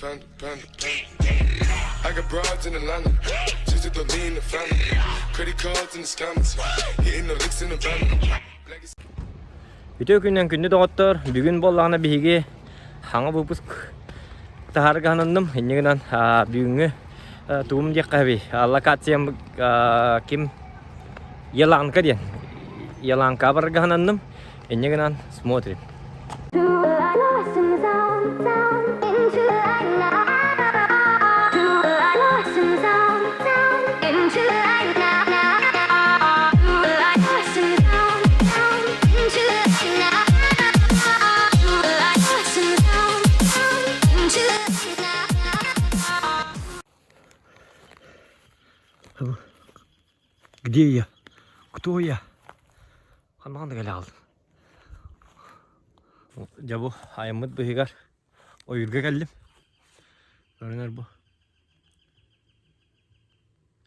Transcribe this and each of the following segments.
Panda, panda, panda. I got broads in Atlanta. Just to lean the family. Credit cards in the scammers. Hitting the licks in the van. Үтүө күнүнэн күндү доҕоттор, бүгүн буоллаҕына биһиги хаҥа выпуск таһаарга ананным. Инньэ гынан бүгүҥҥү тугум диэххэ эбий, локациям ким Еланка диэн. Еланка барарга ананным. Инньэ гынан смотрим. Где я? Кто я? Ханна кэлэ хаалдым. Дьэ бу айаммыт быыһыгар ойуурга кэллим. Көрүнэр бу.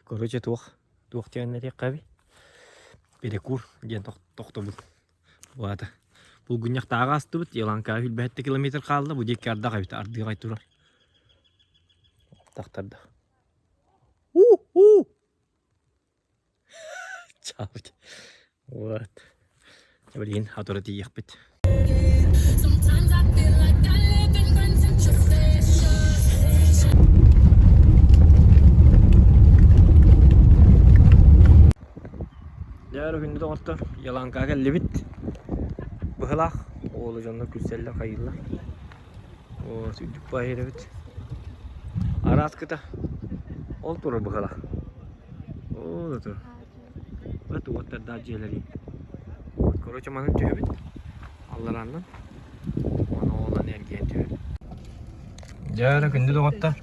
Короче туох туох диэн этиэххэ эбий. Перекур диэн тохтобул. Бу Булгунньахтааҕы астыбыт, Еланкаҕа сүүрбэһэттэ километр хаалла, бу диэки ардах эбит, ардыаҕай турар. Тахтарда. У-у! Чаабыт. Вот. Билигин сотору тиийиэхпит. Дьэ, күндү доҕоттор, Еланкаҕа кэллибит. Быһылаах уолу дьоннор күлсэллэр, хайыыллар. Оо, сүрдүк баайар эбит. Арааскыта ол турар быһыылаах. Оо, да тур. Бу уоттардаах дьиэлэрий. Короче, манан түһэбит. Алларааннан. Уонна уолан эргийэн түһэбит. Дьэ, эрэ күндү доҕоттор.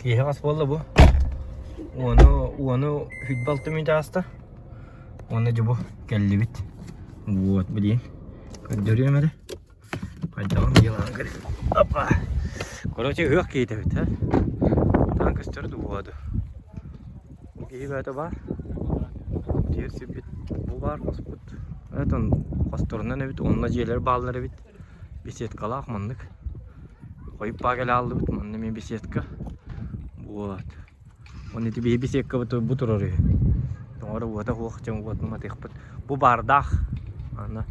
Киэһэ хас буолла бу? Уону, уону хүлбэ алта мүнүүтэ ааста. Уонна дьэ бу кэллибит. Вот, билигин көрдөрүөм эрэ. Хайдаҕын дьылаан кэлин. Опа! Короче, ыһыах киһитэ эбит, э? Таан көстөр дуу ду. Киһи бэйэтэ баар. Тиэр сирбит бу баар хоспут. Этон хосторунан эбит, онно дьиэлэр бааллар эбит. Беседкалаах маннык. Хойуп баа кэлэ ааллыбыт, манна эмиэ беседка. Вот. Уонна ити биһи беседкабыт бу турар үһү. Тоҥоро уота суох дьон уотун матыахпыт. Бу баардаах. Аны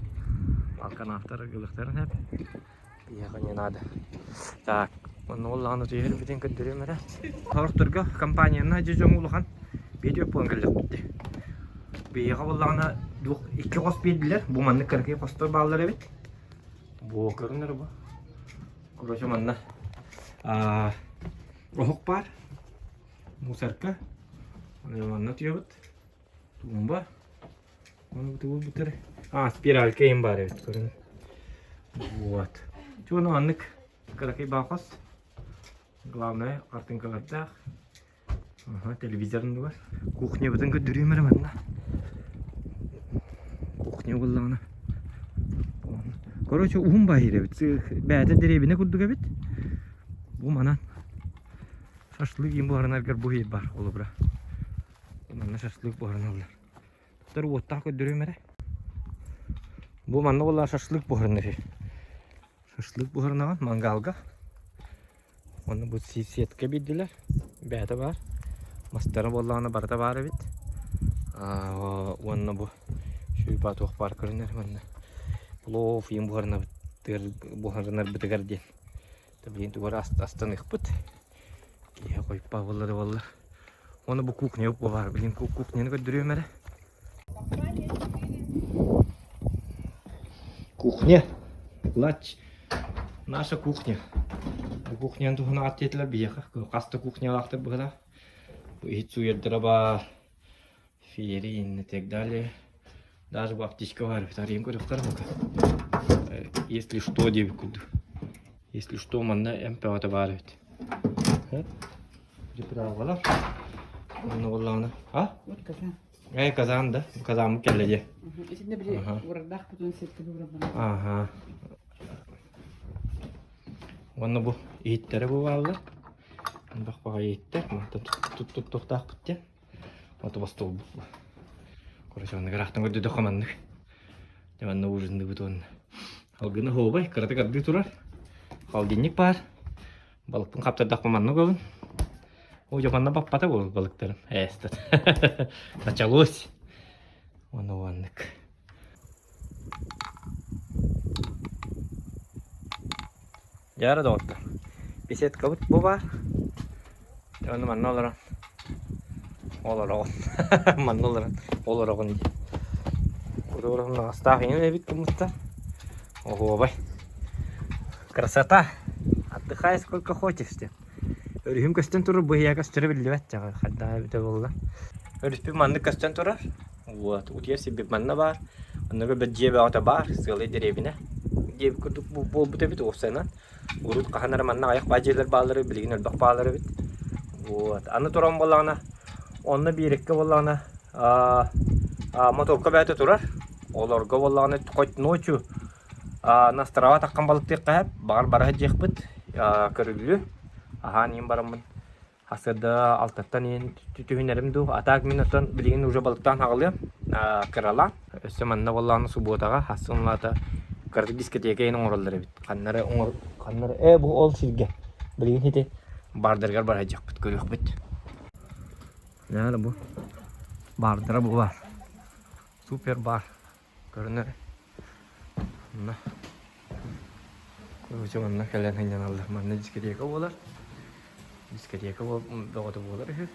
алканаахтар ылыахтарын сөп. Биһиэхэ не надо. Так, онно буоллаҕына түһэрбитин көрдөрүөм эрэ. Сорохторго компанияны дьэ дьоҥ улахан видео буолан кэллэхпит дии. Биһиэхэ буоллаҕына икки хос биэрдилэр. Бу маннык кыракый хостор бааллар эбит. Бу көрүҥнэр бу. Короче, манна Оһох баар, мусорка, манна утуйабыт, туумба, ону бутугулбутар, а спиралька им баар эбит көрүҥ. Вот. Чуону маннык кыракый баахос, главное хартыҥкалардаах, ага, телевизор оннугар. Кухнябытын көрдөрүөм эрэ манна. Кухня буоллаҕына. Короче, уһун баһыыр эбит. Бэйэтэ дэриэбинэ курдук эбит. Бу манан шашлык иин буһарынаргар бу иһит бар холобура. Манна шашлык буһарыналлар. Туттар уоттаах көрдөрүөм эрэ. Бу манна буолла шашлык буһарынар. Шашлык буһарынаҕын мангалга. Уонна бу сетка биэрдилэр. Бэйэтэ баар. Мастара буоллаҕына барыта баар эбит. Уонна бу сүүрбэ туох баар көрүнэр манна. Плов иин буһарынарбытыгар диэн. Билигин тугу эрэ астаныахпыт. Киэһэ хойуппа буолла да буолла. Уонна бу кухня баар. Билигин кухняны көрдөрүөм эрэ. Кухня. Лач. Наша кухня. Бу кухняны туһунан ааттыйтылар биһиэхэ. Хас да кухнялаахтар быһыылаах. Бу иһит сууйардара баар. Феерин и так далее. Даже бу аптечка баар эбит. Арыйан көрүөхтэрэ пока. Если что диэбит курдук. Если что манна МП-ҕа баар эбит. Приправалар. Онно буоллаҕына. А? Вот казан. Э, казан да? Казаммыт кэллэ дии. Итиннэ били уурардаах бутун сиртэ уурарбана. Ага. Уонна бу иһиттэрэ бу бааллар. Элбэх баҕайы иһиттэр. Мантан туттуохтаахпыт диэн. Ото остуолбут бу. Короче, онно ыраахтан көрдөдөххө маннык. Дьэ манна ужинныыбыт уонна. Алгына оһуобай, кыратык ардыы турар. Холодильник баар. Балыкпын хаптардахпын маннык ылын. О, дьэ манна баппата буолбут балыктарым. Ээстет. Началось. Ону оннук. Дьара доҕоттор. Беседкабыт бу баар. Ону манна олорон. Олороҕун. Манна олорон. Олороҕун дии. Кутуруһун наҕастаах иҥин эбит гыммыттар. Оһуобай. Красота! Отдыхай сколько хочешь диэн. Өрүһүм көстөн турар, быһыйа көстөрө биллибэт дьаҕа хайдах эбитэ буолла. Өрүспүт маннык көстөн турар. Вот, утуйар сирбит манна баар. Оннуга бэт дьиэ бөҕөтө баар, сыалай дэриэбинэ. Дьиэ курдук буолбут эбит уопсайынан. Урут хаһан эрэ манна аҕыйах баа дьиэлэр бааллара, билигин элбэх бааллар эбит. Вот, аны туран буоллаҕына, онно биэрэккэ буоллаҕына, моторка бэйэтэ турар. Олорго буоллаҕына хоть ночью Настрава таххан балыктыахха сөп, баҕар бара сылдьыахпыт, көрүллүө. Аһаан иһин бараммын сарсыарда алтаттан иһин түһүнэрим дуу. А так мин оттон билигин уже балыктаан хаҕылыам, кыралаан. Өссө манна буоллаҕына субуотаҕа хассын улаата кыратык дискотека иһин оҥороллор эбит. Ханна эрэ оҥор ханна эрэ ээ бу ол сиргэ билигин ити баардарыгар бара сылдьыахпыт, көрүөхпүт. Наада бу баардара бу баар. Супер бар. Көрүнэр. Манна короче манна кэлэн сынньаналлар. Манна дискотека буолар. Дискотека бөҕөтө буолар үһү.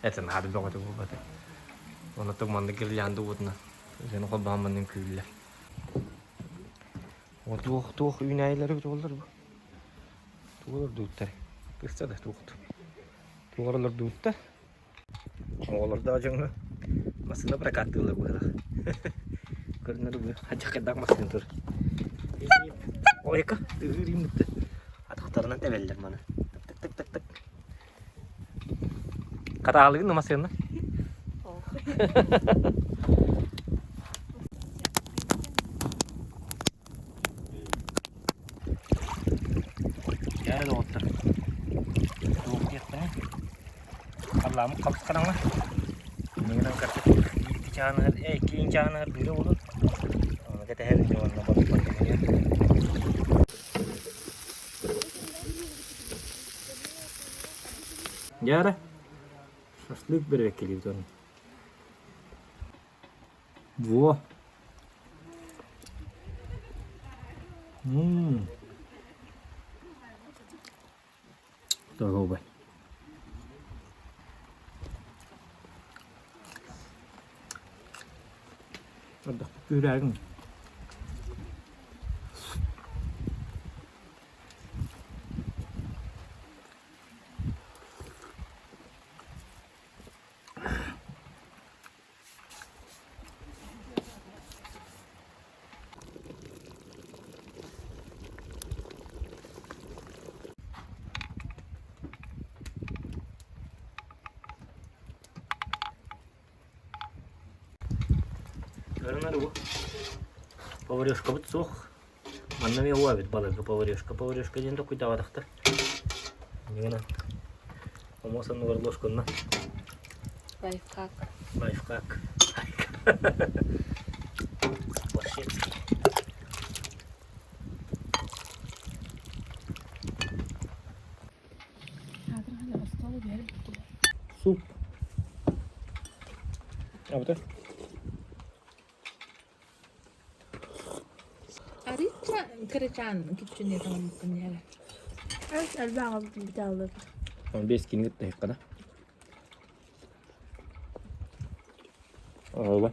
Это наада бөҕөтө буолбата. Онно манна гирлянда уотунан дьону холбоон манна үҥкүүллэр. О туох туох үүнээйилэри бутуоллар бу? Тугу олордубуттар? Тыста да туох туох олордубуттар? Оҕолордоох дьоҥҥо массыына прокаттыыллар быһыылаах. Көрүнэр бу хадьахайдаах массыына турар. Ойка тыһыыр ииммитте. Атахтарынан тэбэллэр маны. Тык тык тык тык. Хатаалыгын да массыына. Дьэ доҕоттор, туох диэхпиний? Халлааммыт хабыс-хараҥа. Иннигинэн кырдьык икки чааныгар, икки чааныгар быыра буолуо. Ону кэтэһэбин дьэ уонна балыкпын түһэриэм. Дьэ эрэ, шашлык бэрэбиэркэлиибит уонна. Во. Мм. Здоровый. Ардахпыт күүрээгин. Көрүҥ бу. Поварешкабыт суох. Манна эмиэ уу эбит балыгы поварешка. Поварешка диэн токуйдаабатахтар. Иннигинэн омуос анныгар ложканнан. Лайфхак. Лайфхак. Площадский. Суп. А вот это? Арыычча кырачаан киччүнэ тоҥмуккун иһэрэ. Элбэх бүтэ 15 кингит таһыккана. Оҕолор.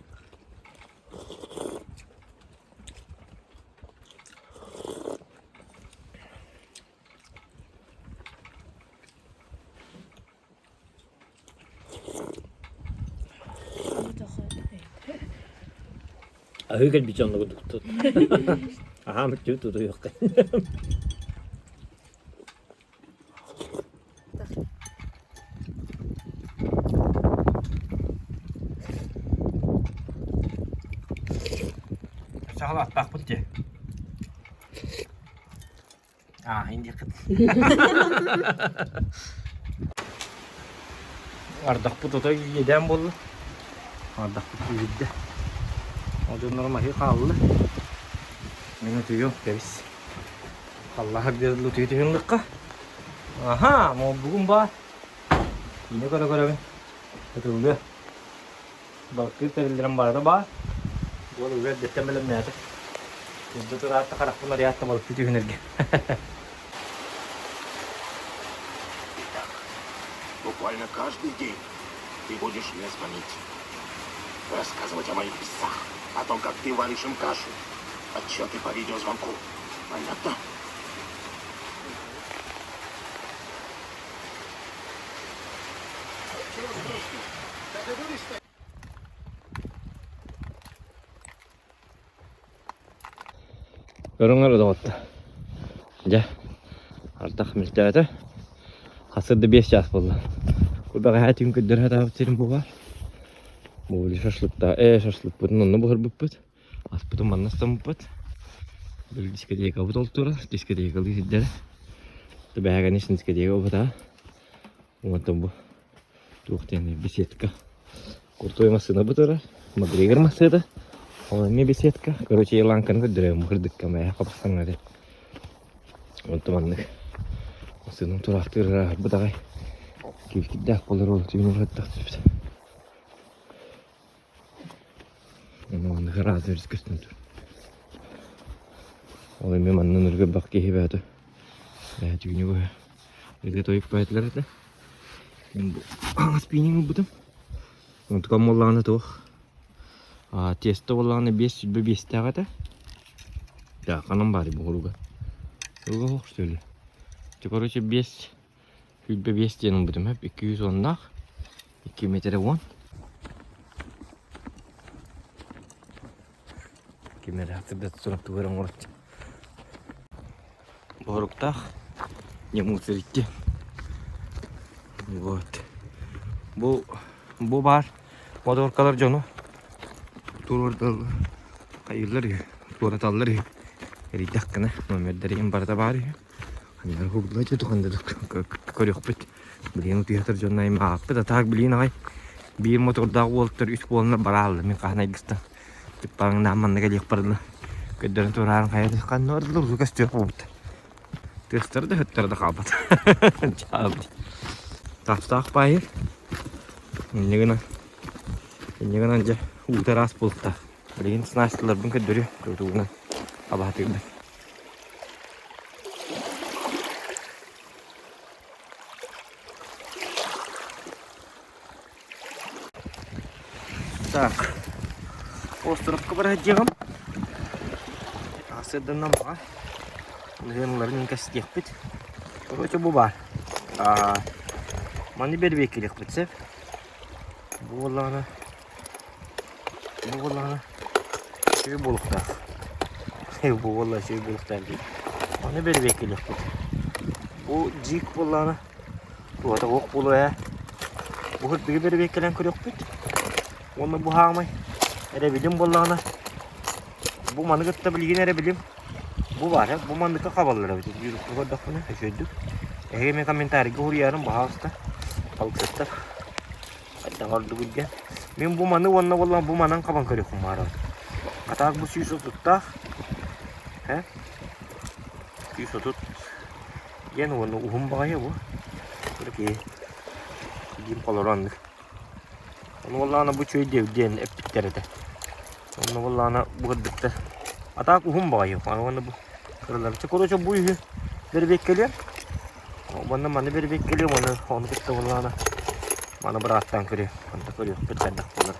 Аһыы кэлбит дьонно курдук Аһаан бүттүбүт тутуйуохха. Саҕалааттаахпыт дии. Ааһын диэххит. Ардахпыт отой иэдээн буолла. Ардахпыт күүһүрдэ. Ол дьоннорум аһыы хаалла. Мин утуйуом, кэбис. Халлаһар диэн утуйа түһүн лыкка. Аха, бугун баар. Киинэ көрө-көрөбүн. Ытыллыа. Балыктыыр тэриллэрим барыта баар. Уол уга эрдэттэн бэлэмнээтэ. Үрдэ тураатта харахпын арыйаатта балыктыы түһүнэргэ. Итак, буквально каждый день ты будешь мне звонить, рассказывать о моих псах, о том, как ты варишь им кашу, отчеты по видеозвонку. Понятно? Көрүҥ эрэ доҕоттор. Дьэ, ардах мөлтөөтө. Хасыр да 5 чаас буолла. Бэҕэһээ түүн көрдөрө сатаабыт сирим бу баар. Бу шашлыкта, шашлыкпытын онно буһарбыппыт. Аспытын манна астаммыппыт. Били дискотекабыт ол турар, дискотекалыы сирдэрэ. Бэҕэһээ конечно дискотека буолбатаҕа. Онтон бу туох диэний беседка. Крутой массыына бутара, Макгрегор массыына. Ол эмиэ беседка. Короче, Еланканы көрдөрөм кырдыкка мэ хапахсан этэ. Онтон маннык массыынам тураахтыыр бытаҕай. Кииркирдээх буолар ол түүн ураттах түспүт. Маннык ыраас өрүс көстөн тур. Ол эмиэ манна ныргырбах киһи бээтэ. Түүнү быһа Ырыа тойук баайдылар этэ. Мин бу аҥас пиинин ылбытым. Онтукам буоллаҕына туох тесто буоллаҕына 525-тээх этэ. Да, ханан баарый бу хоруга? Хоруга суох что ли? Чэ, короче, 5 25 диэн ылбытым эп 210-наах 2 метрэ 10. Ким эрэ сырдата туран тугу эрэ оҥорор. Боруктаах не мусорите. Вот. Бу бу баар моторкалар дьону туруордаллар хайыыллар үһү, туораталлар үһү. Эрийдэххинэ номердэрин барыта баар үһү. Ханнары уһугдула дьэ туханда көрүөхпүт. Билигин утуйатар дьонно аймааппыт, а так билигин аҕай биир мотордаах уолаттар үс буоланнар барааллар. Мин хаһан айгыстан Типпаҥнаан манна кэлиэх барыла көрдөрөн тураарын хайа ханна бардылар урукку көстүөх буолбут. Тыастара да хөттөрө да хаалбат. Чаабыт. Таптаах баайы. Инньэ гынан инньэ гынан дьэ уута ыраас буолуохтаах. Билигин снастыларбын көрдөрүө тугунан абаһатыырбын. Так, островка барыһдьыаҕым. Сырдыннан баҕа. Ныһыаныларын кэстиэхпит. Короче, бу баар. Маны бэрбиэккилиэхпит сөп. Бу буоллаҕына, бу буоллаҕына үчүгэй буолуохтаах. Бу буолла үчүгэй буолуохтаах дии. Маны бэрбиэккилиэхпит. Бу дьиик буоллаҕына Туһата суох буолуо ээ. Бу сырдыгы бэрэбиэркэлээн көрүөхпүт. Уонна бу хаамай эрэбилим буоллаҕына бу маны кытта билигин эрэбилим бу баар ээ. Бу манныкка хабаллар эбит. Юрукка көрдөхпүнэ үчүгэйдик. Эһиги эмиэ комментарийга суруйаарыҥ, баһаалыста. Балыксыттар. Хайдах ордугуй диэн. Мин бу маны уонна буоллаҕына бу манан хабан көрүөхпүн баҕарабын. А так бу 130-таах. Ээ? 130 Диэн уонна уһун баҕайы бу. Киһи диим холоро оннук. Ону буоллаҕына бу үчүгэй диэбит диэн эппиттэр этэ. Онно буоллаҕына бу кырдьыкта а так уһун баҕайы уонна бу кыралар. Чэ короче бу үһү бэрэбиэккэлиэм. Уонна маны бэрэбиэккэлиэм уонна ону кытта буоллаҕына маны бырааттаан көрүөм. Онто көрүөхпүт хайдах буолар.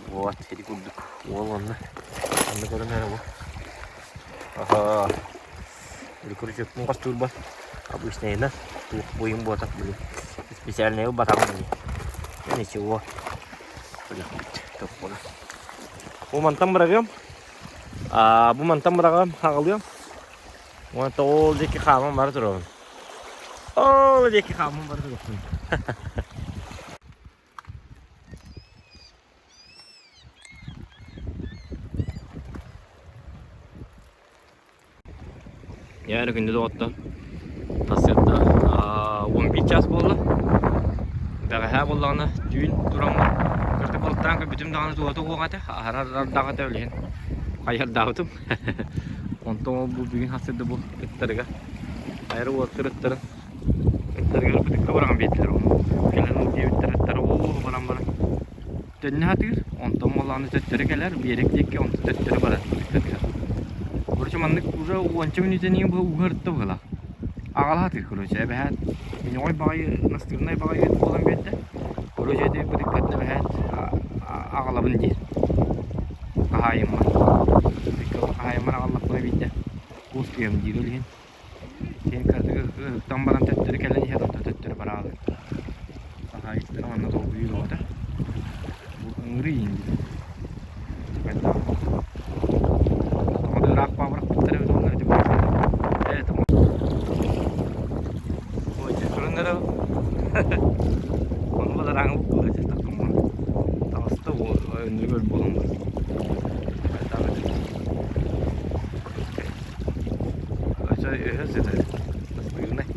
Вот ити курдук уол онно онно көрөн эрэ бу. Аха Крючокпун хостуурбар обычнайынан туох буйун буотах били специальнай ылбатаҕым ини. Ничего. Бу мантан быраҕыам. Аа бу мантан быраҕыам, аҕалыам. Уонна ол диэки хааман бара турабын. Ол диэки хааман бара туруохпун. Яары күндү доҕоттор тахсыарда 11 час буолла. Бэҕэһээ буоллаҕына түүн тураммын кырдьык балыктаан көрбүтүм даҕаны туһата суох этэ. Аһарар ардаҕа этэ билигин хайыһардаабытым. Онтон ол бу бүгүн сарсыарда бу ыттарыгар хайары уоттар ыттарын. Ыттарыгар бытыкка быраҕан биэрдилэр ону. Кэлэн ыл диэбиттэр ыттара оо баран баран төннө сатыыр, онтон буоллаҕына төттөрү кэлэр, биэрэк диэки онтон төттөрү барар бытыктарыгар. Короче маннык уже уонча мүнүүтэни быһа ууга ырытта быһыылаах. Аҕала сатыыр короче эбэһээт миньоҕой баҕайы настырнай баҕайы ыт буолан биэрдэ. Короче ити бытыккатын эбэһээт аҕалабын диир. Хаһаайыммар. Хаһаайыммар аҕаллахпына биирдэ куускуйам диир ол иһин. Син кыратык ыһыктан баран төттөрү кэлэн иһэр, онтон төттөрү бараалар. Хаһаайыттара манна долгуйуу бөҕөтө. Бу ыҥырыы иин диир. Хайдах Тоҕо да ыраах баабырахпыттар эбит уонна ити Ээ тоҕо Ой, туран эрэ Ону бадарааҥы буккулла дьахтаххын Таҕыста өннүгэр буолан барар. Хайдах Өһө сытар. Настырнай.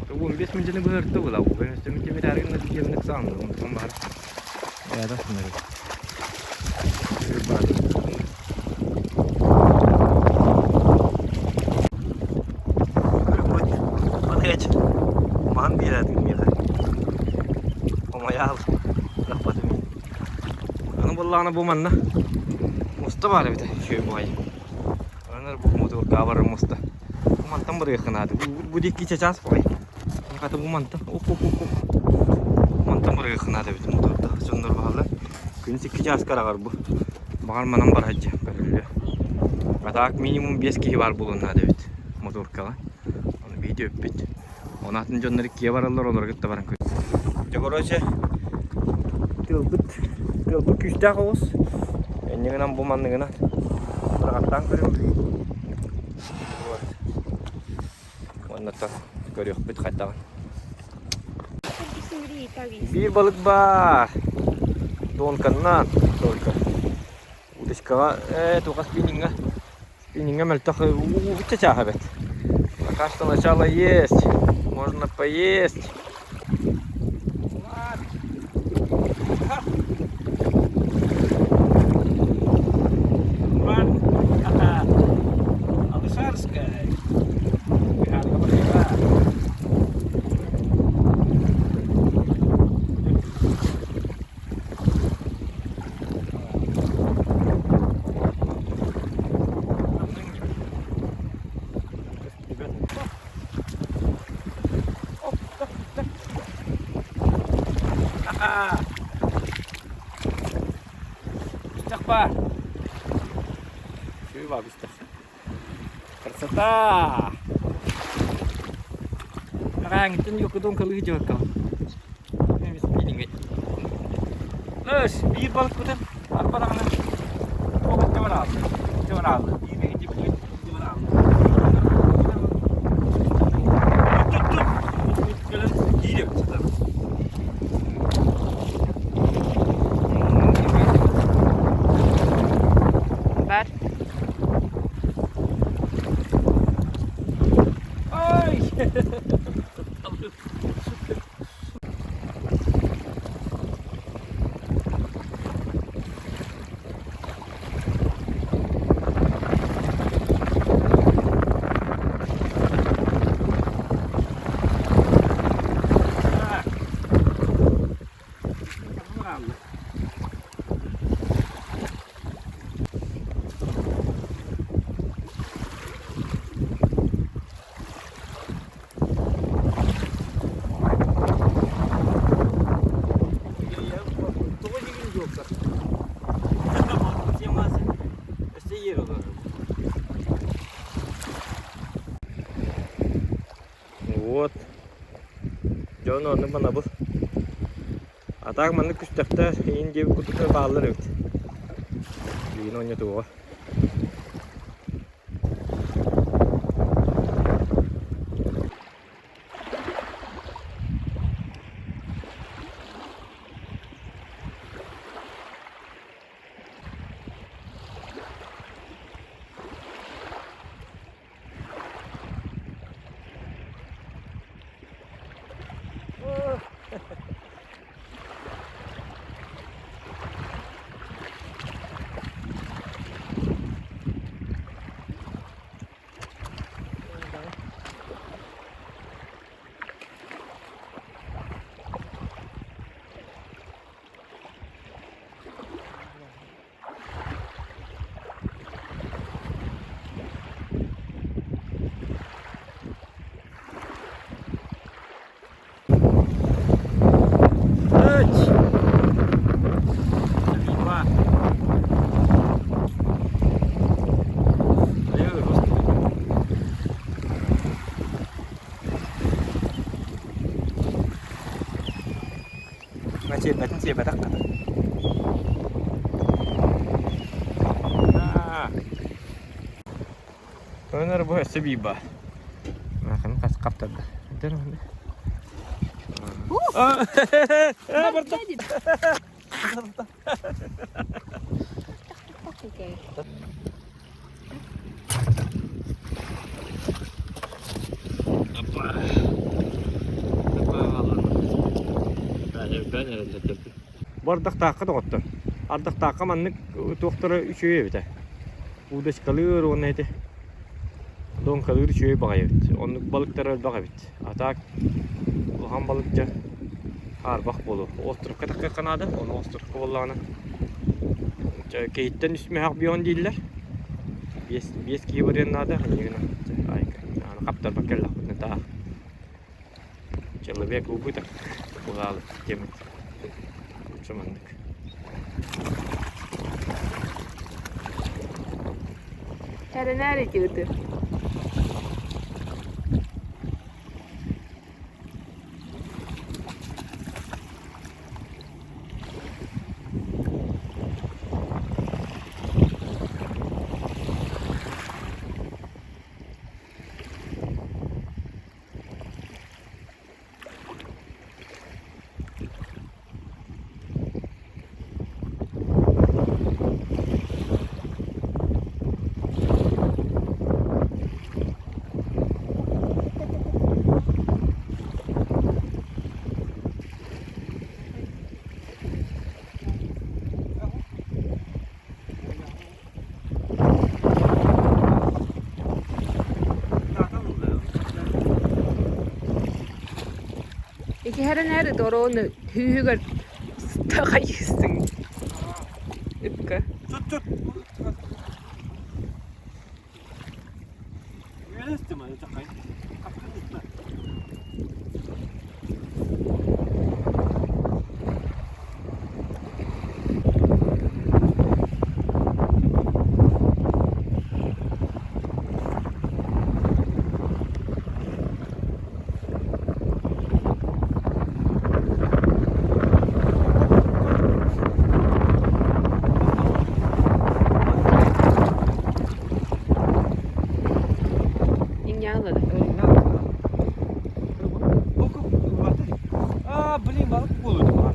15 мүнүүтэни быһырты була. 15 мүнүүтэ битааргын диэмник саамды. Онтон баар. Ээда сынары. Маһын биэрэтин миэхэ. Омайаал. Рахпатым. Аны буоллаҕына бу манна муста баар эбит үчүгэй баҕайы. Анар бу мотуорга барар муста. Бу мантан барыахха наада. Бу диэки чачаас баҕайы. Хата бу мантан оп оп оп оп. Мантан барыахха наада эбит мотуорда. Дьоннор баһаллар. Күнүс икки чааска араҕар бу. Баҕар манан барар дьэ көрүллүө. А так минимум 5 киһи баар буолуон наада эбит моторкаҕа. Ону биирдэ өппүт. Оны атын дьоннор иккиэ бараллар, олору кытта баран көр. Дьэ, короче, тыалбыт, тыалбыт күүстээх оҕус. Энньигинэн бу манныгынан быраҕаттаан көрүм. Вот. Уоннаттан көрүөхпүт хайдаҕын. Биир балык баар. Донканнан только. Удочкаҕа, ээ, туохас спиннинга Спиннингэ мөлтөх уубучча чааһа эбит. Пока что начало есть. Можно поесть. Алышарская. Быстах баар. Үчүгэй баар быстах. Красота! Арааҥыттан йокудун кылыы дьуоккал. Өс, биир балыкпытын арбадаҕына туох икки барааллы, икки барааллы, биир икки икки барааллы. Тут тут кэлэн киириэм сытар. Бар. Ай! Вот. Дьон онну манабыл. А так маннык күстэхтэр иин диэбит курдук бааллар эбит. Билигин оонньотуоҕа. Чиэрбэтин сиэбэтэх хата. Өнөр бу өссө биир баар. Махан хас хаптарда. Бу ардахтаахха доҕоттор. Ардахтаахха маннык туохтара үчүгэй эбитэ. Удочкалыыр уонна ити донкалыыр үчүгэй баҕайы эбит. Оннук балыктар элбэх эбит. А так улахан балык дьэ хаарбах буолуо. Островка таххыахха наада. Ону островка буоллаҕына киһиттэн үс мөһөх бион дииллэр. Биэс, киһи барыан наада. Иннигинэ аны хаптарбакка кэллэхпитинэ таах человек убыток улаалык диэммит. Лучше маннык. Эрэнээр ити ыты. Ити эрэнээр дороonu түүһүгэр сытаҕайыыстыҥ ыкка. Tut tut. Иҥҥааллады. А, блин, балык буолуо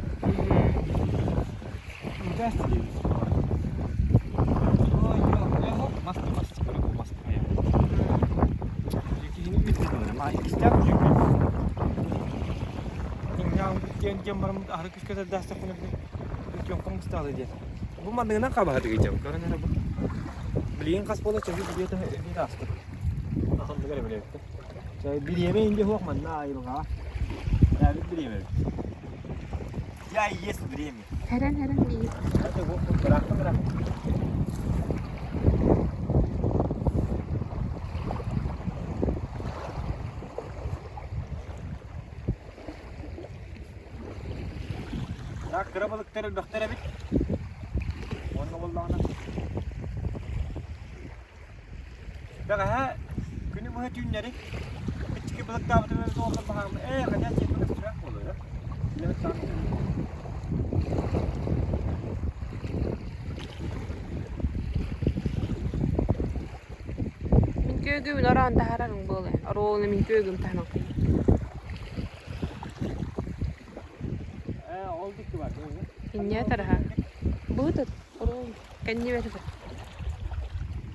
Бу манныгынан хабаһатыгы дьэ көрөн эрэ бу. Билигин хас буола чөһү билиэтэ эбиит ааспыт. Ахынныгар эбилэбиттэр. Бириэмэ инде суох манна айылҕаҕа. Бэйэбит бириэмэбит. Я и есть время. Хэрэн хэрэн биир. Это вот бырахта бырах. Так, кыра балыктар элбэхтэр эбит. Уонна буоллаҕына. Бэҕэһээ күнү быһа түүннэри иччики балыктаабытым эбит буоллар баһаам ээ хотя тиэппэ көстүбэт буолуо Мин күөгүмүн ороон таһаарарыҥ буолуо. Оруолуна мин күөгүм таһынан Ээ ол дикки бар Инньэ тараһа. Быһыт оруол кэннибэр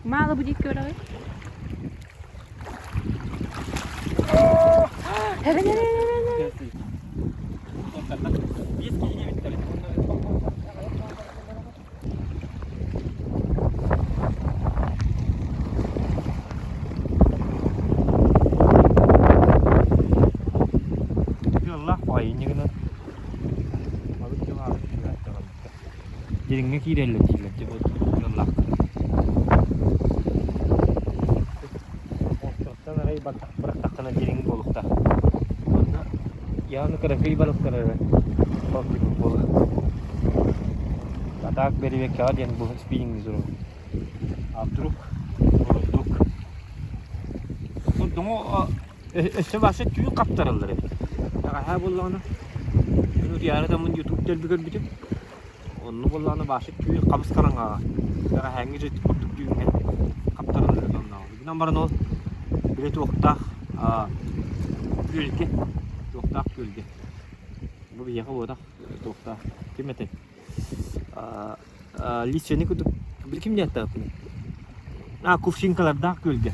Мало будет көрөҕүй? Эрэн эрэн эрэн Тыаллаах баҕайы инньэ гынан Дириҥҥэ киирэллэр дииллэр дьэ бу тыаллаахтар. Островтан арай бырахтаххына дириҥ буолуохтаах. Онно явно кыракый балыктар эрэ балыктыыр буолар. А так бэривэккэҕэ диэн бу спиннинг зуру. А вдруг бурдук. Бурдуҥу өссө башы түүн хаптараллар эбит. Бэҕэһээ буоллаҕына. Мин утуйаары таммын YouTube дэлби көрбүтүм. Онно буоллаҕына баашык түүн хабыс хараҥаҕа бэҕэһээҥҥи дьэ курдук түүҥҥэ хаптаран ырытаннаҕа. Гынан баран ол били туохтаах күөлгэ туохтаах күөлгэ бу биһиэхэ буотах туохтаах ким этэй лиственник курдук били ким диэттээхпиний а кувшинкалардаах күөлгэ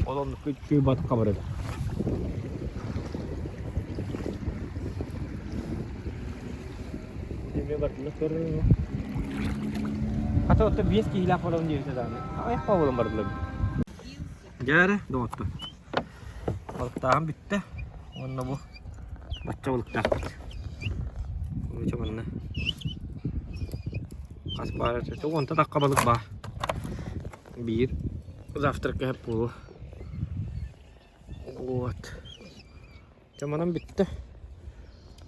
ол оннук күөл батыкка барар Эмиэ бардылар көрөр Хата оттон биэс киһилээх буолан диэбитэ даҕаны. Аҕыйах буолан бардылар. Дьэ эрэ, доҕоттор. Балыктааһын бүттэ. Уонна бу бачча балыктаахпыт. Короче, манна хас баар этэ? Уонта тахха балык баар. Биир завтрак кэһэп буолуо. Вот. Дьэ манан бүттэ.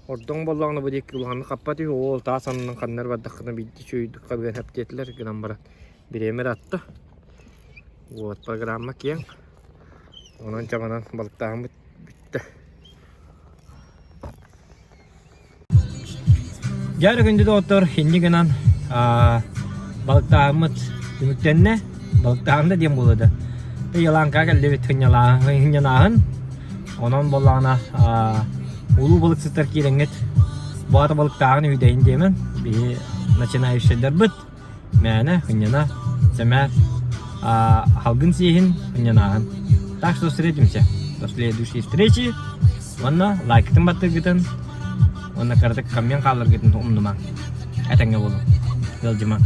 Ордоҥ буоллаҕына бу диэки улаханнык хаппат үһү, оол таас аннынан ханна эрэ бардаххына биирдэ үчүгэйдик хабыан сөп диэтилэр гынан баран бириэмэ ыраатта. Вот программа киэҥ. Онон дьэ манан балыктааһыммыт бүттэ. Дьэ эрэ күндү доҕоттор, инньэ гынан балыктааһыммыт түмүктэннэ. Балыктааһын да диэн буолуо да. Еланкаҕа кэллибит сынньанааһын. Онон буоллаҕына улуу балыксыттар киирэҥҥит бу аата балыктааһын үһүдэйин диэмэн биһи начинающайдарбыт мээнэ сынньана сэмээр халгын сиэһин сынньанааһын. Так что встретимся до следующей встречи. Уонна лайкытын баттыыргытын уонна кыратык коммент хаалларгытын умнумаҥ. Этэҥҥэ буолуҥ. Ыалдьымаҥ.